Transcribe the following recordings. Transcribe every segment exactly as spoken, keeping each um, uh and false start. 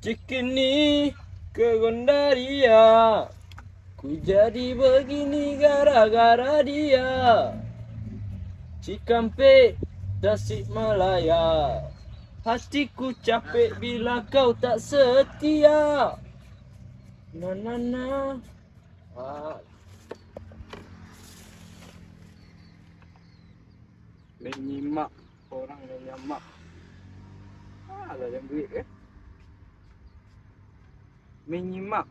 Cikini ke Gondaria, ku jadi begini gara-gara dia. Cikampek, Tasikmalaya, hatiku capek bila kau tak setia. Na, na, na. Ah. Menyimak orang menyamak. Ah, lah yang duit, eh. Menyimak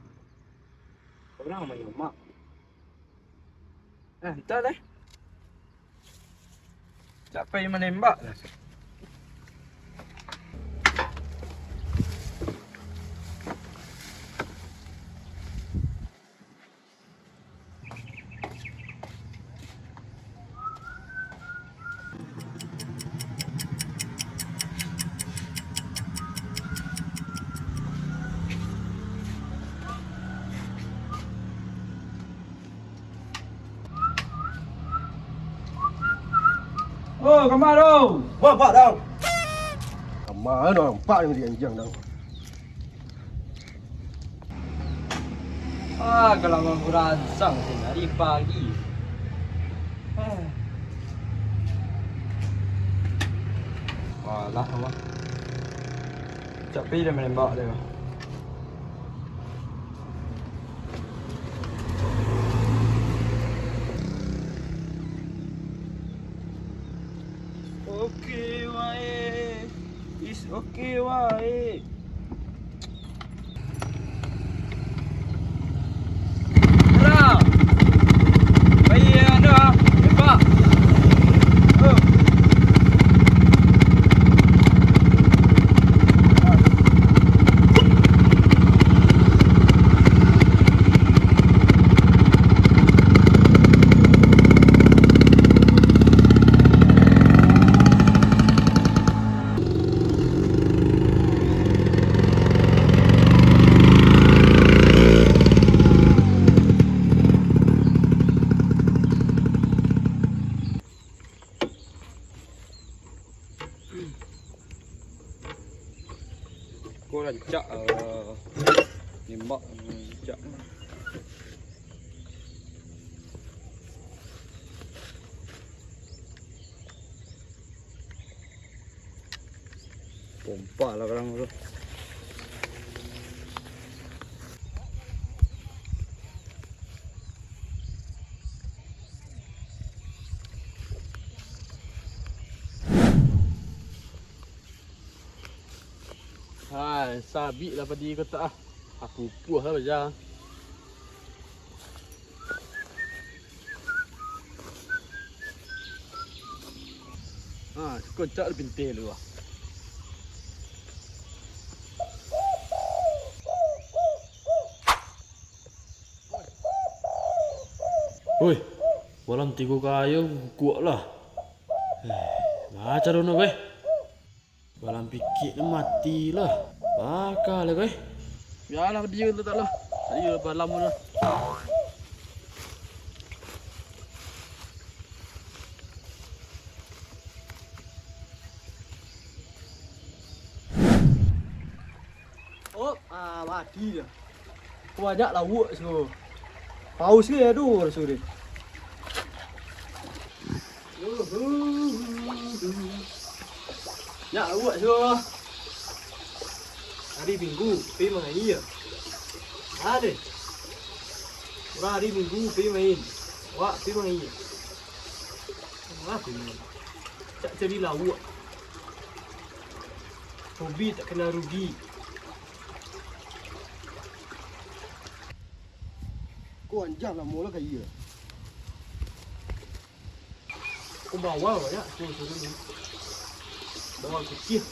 orang menyamak. Ah, entah deh. Capek manembak lah. Oh, kama tu? Wah, pak dong. Kama tu nampak yang dianjang dong. Ah, kalau manguransang sih dari pagi. Ah. Walah, wah. Capek dah menembak dia. Oke wae. Is oke wae. Lah. Pai anu ah, tembak. Oh. Ko rancak, ah, nembak, rancak. Pompa lah kadang tu. Hai, sabik lah padi ko tak ah. Aku puah lah baja. Ha, cukup cak pintih lu ah. Oi, malam tigo kayo kuak lah. Eh, baca dono beh. Balam pikik ni mati lah. Baka lah, kai. Bialah, dia tu tak lah. Tadi lah balam tu lah. Oh, ah, mati dah. Banyak lauak so. Paus ke ado raso deh. Nyak lauak sudah. Hari Minggu, pi mangaia. Ade. Urang hari Minggu, pi main. Wak, pi mangaia. Wak, pi main. Cak cari lauak. Hobi tak kenal rugi. Ko anjang lamo lah kaia. Ko bawang banyak tu, turun ni. Bawang putiah.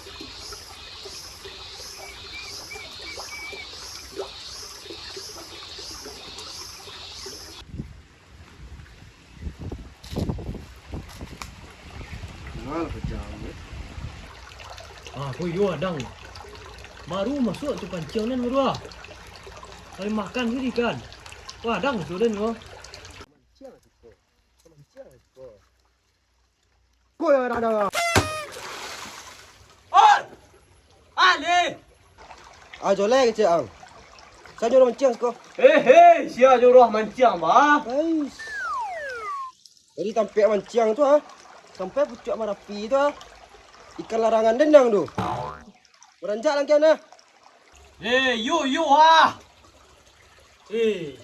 Nah, lah pecah, eh. Ah, ko iyo adang. Baru masuak tu panciang den baru ah. Kami makan sini kan. Wah, adang tu den ko. Manciang tu ko. Manciang tu ko. Ko yang adang. Oi! Ale! Ah, joleh kecek ang. Sia nyuruah manciang siko? Eh, hei, sia nyuruah manciang, bah? Ais. Dari tampek manciang tu, ah, sampai pucuak Marapi tu, ah, ikan larangan den ang tu. Baranjak lah kian, ah. Eh, yo, yo, ah. Eh,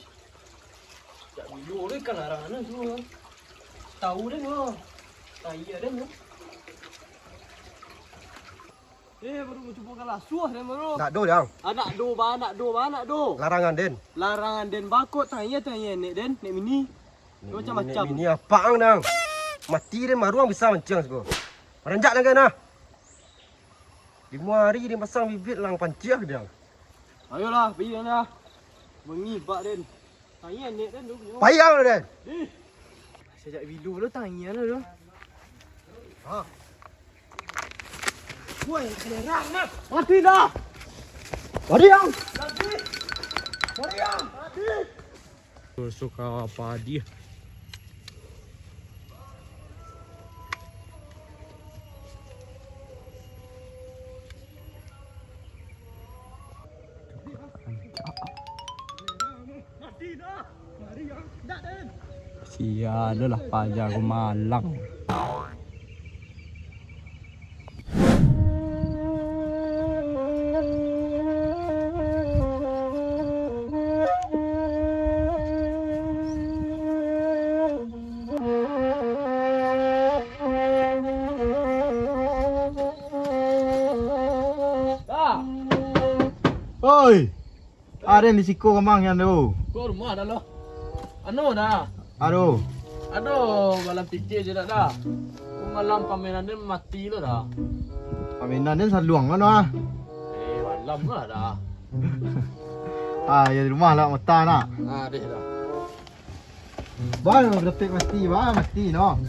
jak bilo le ikan larangan tu, ah. Tahu den, ah. Tahu den, ah. Eh, baru mancubo kalasuah den, baru. Nak do, Dang. Ah, nak do, bah, nak do, bah, nak do. Larangan den. Larangan den, bah, kok tanya, tanya nek den, nek mini. Nek macam-macam. Mini, nek mini apak ang, Dang. Mati den, baru ang bisa manciang siko. Baranjak den, nah. Limo hari den pasang bibit, lah ang panciah den. Ayolah, pai den lah. Mangibak den. Tanya nek den tu punyo. Pai ang den. Ih. Sajak bilo lo tanya lo tu. Ha. Woi, kelerang, Mak. Mati dah. Mati, Yang. Mati. Mati, Yang. Mati. Suka apa dia? Sia lo lah paja ko malang. Oi! Aden di siko kamang nian tu. Ko rumah dah lo. Anu dah. Aduh. Aduh, balam pikir je dah dah. Ko malam pamainan den mati lo dah. Pamainan den saluang mano ah? Eh, malam lah dah. Ah, ya di rumah lah mata nak. Ah, deh dah. Bah, dapek mati, bah, mati no.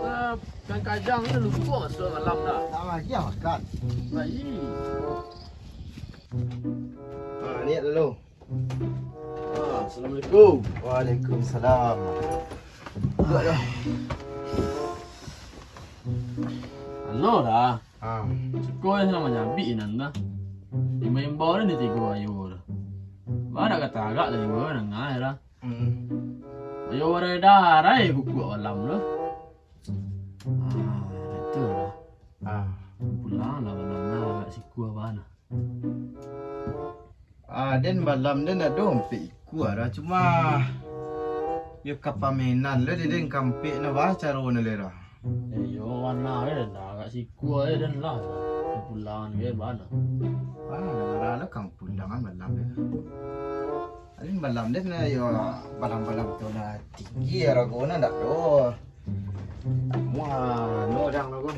Eh, kajang-kajang ni lupo masuak malam dah. Tak lagi ah makan. Baik. Ah, niat dulu. Ah, Assalamualaikum. Waalaikumsalam. Duduak dah. Anu dah. Ah. Siko yang salah manyabik nan dah. Imbau-imbau dah di tigo ayo dah. Bah nak kata agak lah imbau nangah dah. Hmm. Ayo warai darai kukuak malam tu. Ah, itu lah. Ah. Pulang lah malam lah, agak sikua bana. Ah, den malam den ado ampek ikua dah, cuma yo ka pamenan lah den, den kampek nah, bah caro nah lera. Eh, yo, wana eh, den dah agak sikua eh, den lah. Pulang eh, bana. Ah, nah, lah kang pulang kan malam eh. Paling malam den lah, yo, balam-balam tu lah tinggi harago nah, ndak doh. Wah, no dang lah ko.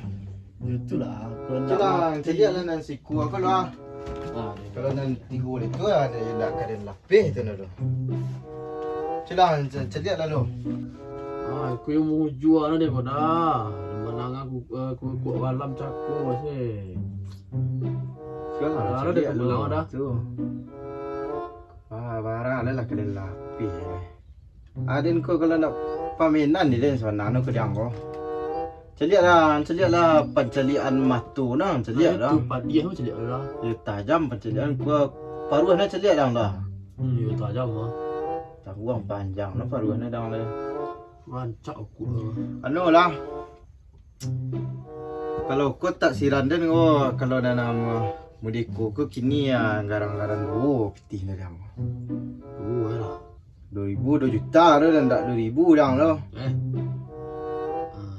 Yo, itulah, kalau ndak mati. Itulah, caliak lah nan siku aku lah. Ah, yo. Kalau nan tigo itu lah, ada yang ndak ka den lapeh tu nah doh. Itulah, ca-, caliak lah lo. Ah, aku yang mujua lah deh, pada. Manang aku, eh, aku kuat balam cako sih. Itulah, caliak lah lo. Tu. Ah, bara lah, lah kalian lapih. Aden ko kalau nak pamenan ni den sabananyo ko dang ko. Caliak lah, caliak lah pancaliakan mato nah, caliak lah. Itu padiah tu caliak lah. Yo tajam pancaliakan ko paruah nah caliak dang lah. Hmm, yo tajam lah. Taruang panjang nah paruah nah dang lah. Rancak aku lah. Anu lah. Kalau ko tak siran den ko, kalau nan namo mudiko ko kini ya garang-garang duo pitih lah dang. Duo lah. Duo ribu, duo juta tu dan tak duo ribu dang tu. Eh. Ah.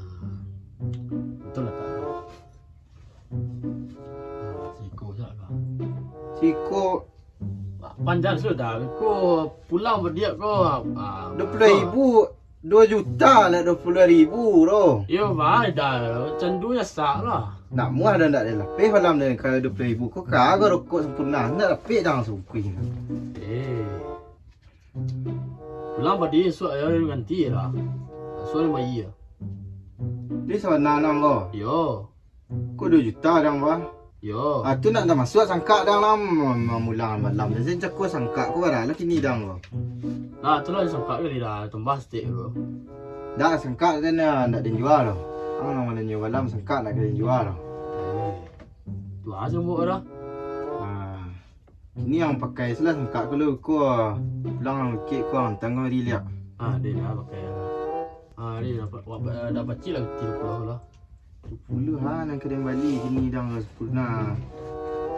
Betul lah tak? Ah, siko salah. Siko Panjang sudah, ko pulang badiak ko, ah, duo puluah ribu, duo juta lah duo puluah ribu tu. Yo, bah, dah, macam tu nyo sak lah. Nak muah dah ndak dilapeh malam ni, kalau duo puluah ribu ko ka rokok Sampoerna, ndak dapek dah langsung kuih. Eh. Pulang padi isuak yo ganti lah. Isuak ni bayi lah. Ni sabananyo ko. Yo. Ko duo juta dang, bah? Yo. Ah, tu nak tamasuak sangkak dang lah, ma-, mamulang malam. Jadi cako sangkak ko bara lah kini dang, bah? Nah, tu lah sangkak kali dah, tambah setik tu. Dah, sangkak tu nah, nak den jua tu. Ang lah malam nyo malam sangkak nak den jua tu. Eh. Tu aja buat dah. Ah. Kini ang pakai salah sangkak ko lo ko. Pulang ang lukik ko ang tangguang diri liak. Ah, deh lah pakai lah. Ah, deh dapat, wak, eh, dapat cil lah tigo puluah lah. Tigo puluah ha, nan ka den bali kini dang sampurna.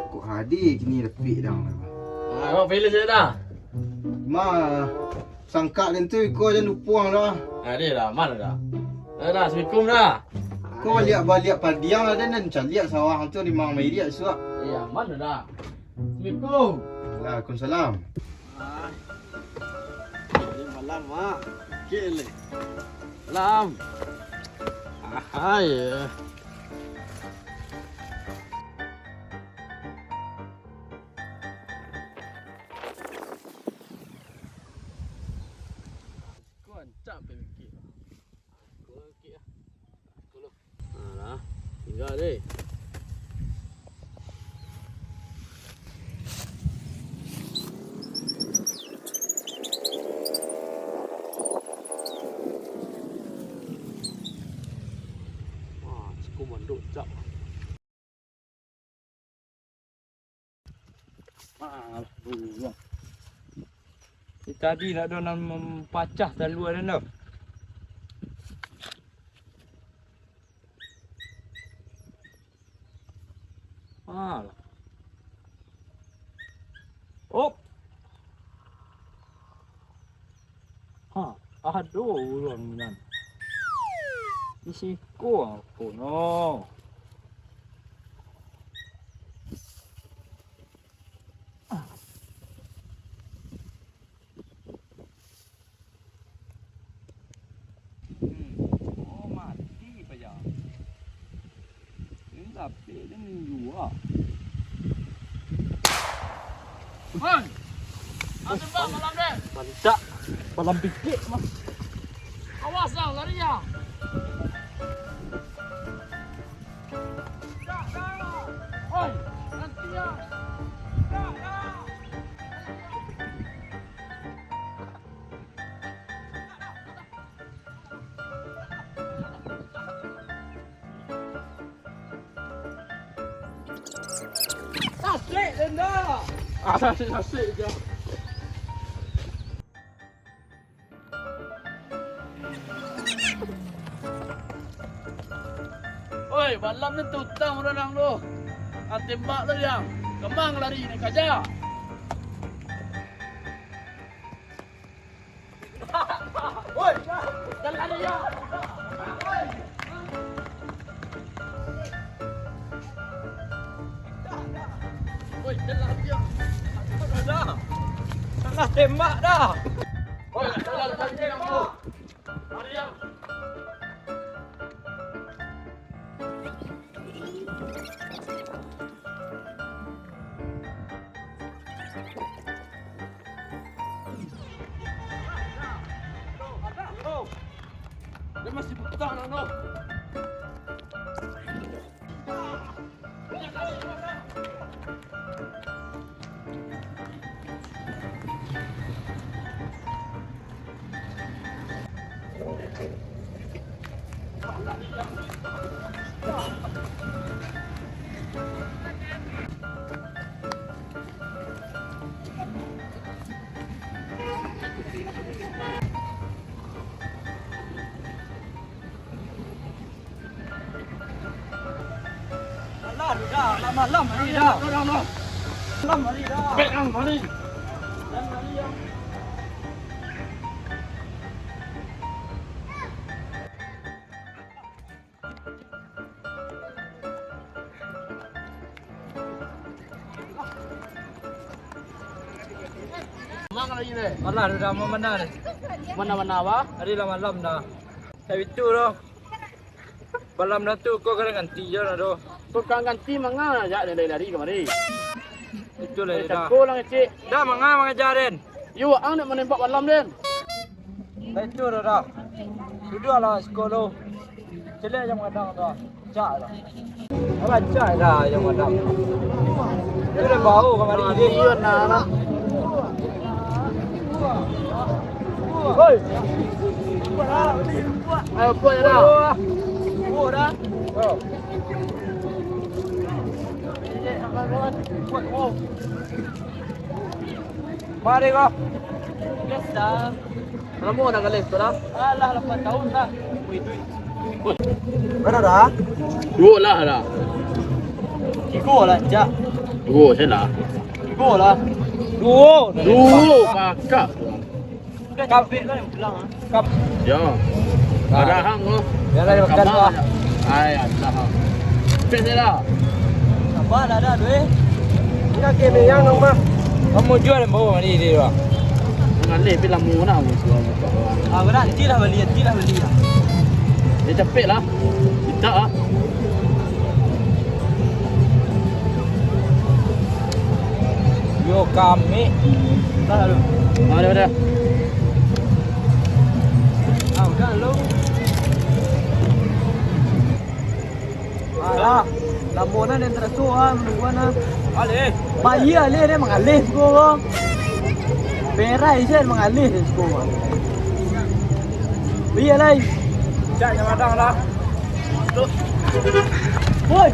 Kok hadi kini dapik dang. Ah, kau pilih saja dah. Ma, sangkak den tu iko jan lupo ang dah. Ah, deh lah, aman dah. Dah, dah, assalamualaikum dah. Ko baliak-baliak padiang lah den, den caliak sawah tu di mang mairiak suak. Iya, aman dah. Assalamualaikum. Waalaikumsalam. Ah, ini malam, Mak. Kile. Malam. Ah, iya. Kuancak pemikir. Kuancak. Alah, tingga deh. Wah, siko mandok cak. Ah, alah, buang. Tadi nak ado nan mampacah talua den tu. Alah. Op. Ha, ado urang nan. Di siko apo no? Hmm. Oh, mati payah. Ini lapik dia ni jua. Hei! Ada bak malam deh. Mantap. Malam pikik mah. Awas lah, lari ya. Hei, nanti ya. Tasik, Denda! Ah, tasik, tasik je. Oi, malam ni tutang urang tu. Ah, tembak tu, Jang. Kemang lari ni, kaja. Woi, jan lari yo. Woi, jan lari yo. Dah. Salah tembak dah. Woi, jan lari yo. Lari yo. Dia masih butang, no. Alah, dah, lah malam hari dah. Malam hari dah. Malam hari. Malam hari dah. Mang lagi deh. Alah, dah mau mana deh? Mana-mana apa? Hari lah malam dah. Tapi tu doh. Malam dah tu, kau kena ganti je lah doh. Kau kena ganti manga jak dari-dari kamari. Itulah dah. Cako lah ngecek. Dah, manga mangaja den. Yo, ang nak manembak malam den. Dah itu dah, dah. Duduak lah siko lo. Caliak jan mangadang dah. Cak dah. Alah, cak dah jan mangadang. Itu dah bau kamari ni. Iyo, nah, nah. Hoi. Ayo, buat dah. Buat dah. Oh. Buat, oh. Mari ko. Biasa. Lamo nak galeh tu dah? Alah, lapan tahun dah. Wih, duit. Bara dah? Duo lah dah. Tigo lah, Cak. Duo sajo lah. Tigo lah. Duo. Duo, kakak. Udah capek lah yang pulang, ah. Kap. Yo. Ada hang ko. Yo lah, makan lah. Ai, ada hang. Pes lah. Apa lah dah, duit? Indak kini yang rumah. Kamu jual yang bawa ni dia, Bang. Ngalih, tapi lamo nak aku jual. Ah, berat. Nanti lah bali, nanti lah bali lah. Dia capek lah. Minta lah. Yo kami. Dah lu. Ada, ada. Ah, udah lu. Alah, lamo nah den taraso ah, manunggu nah. Alih. Bayia alih, den mangalih siko ko. Perai sen mangalih siko ko. Bayia lai. Cak, jangan dah. Woi.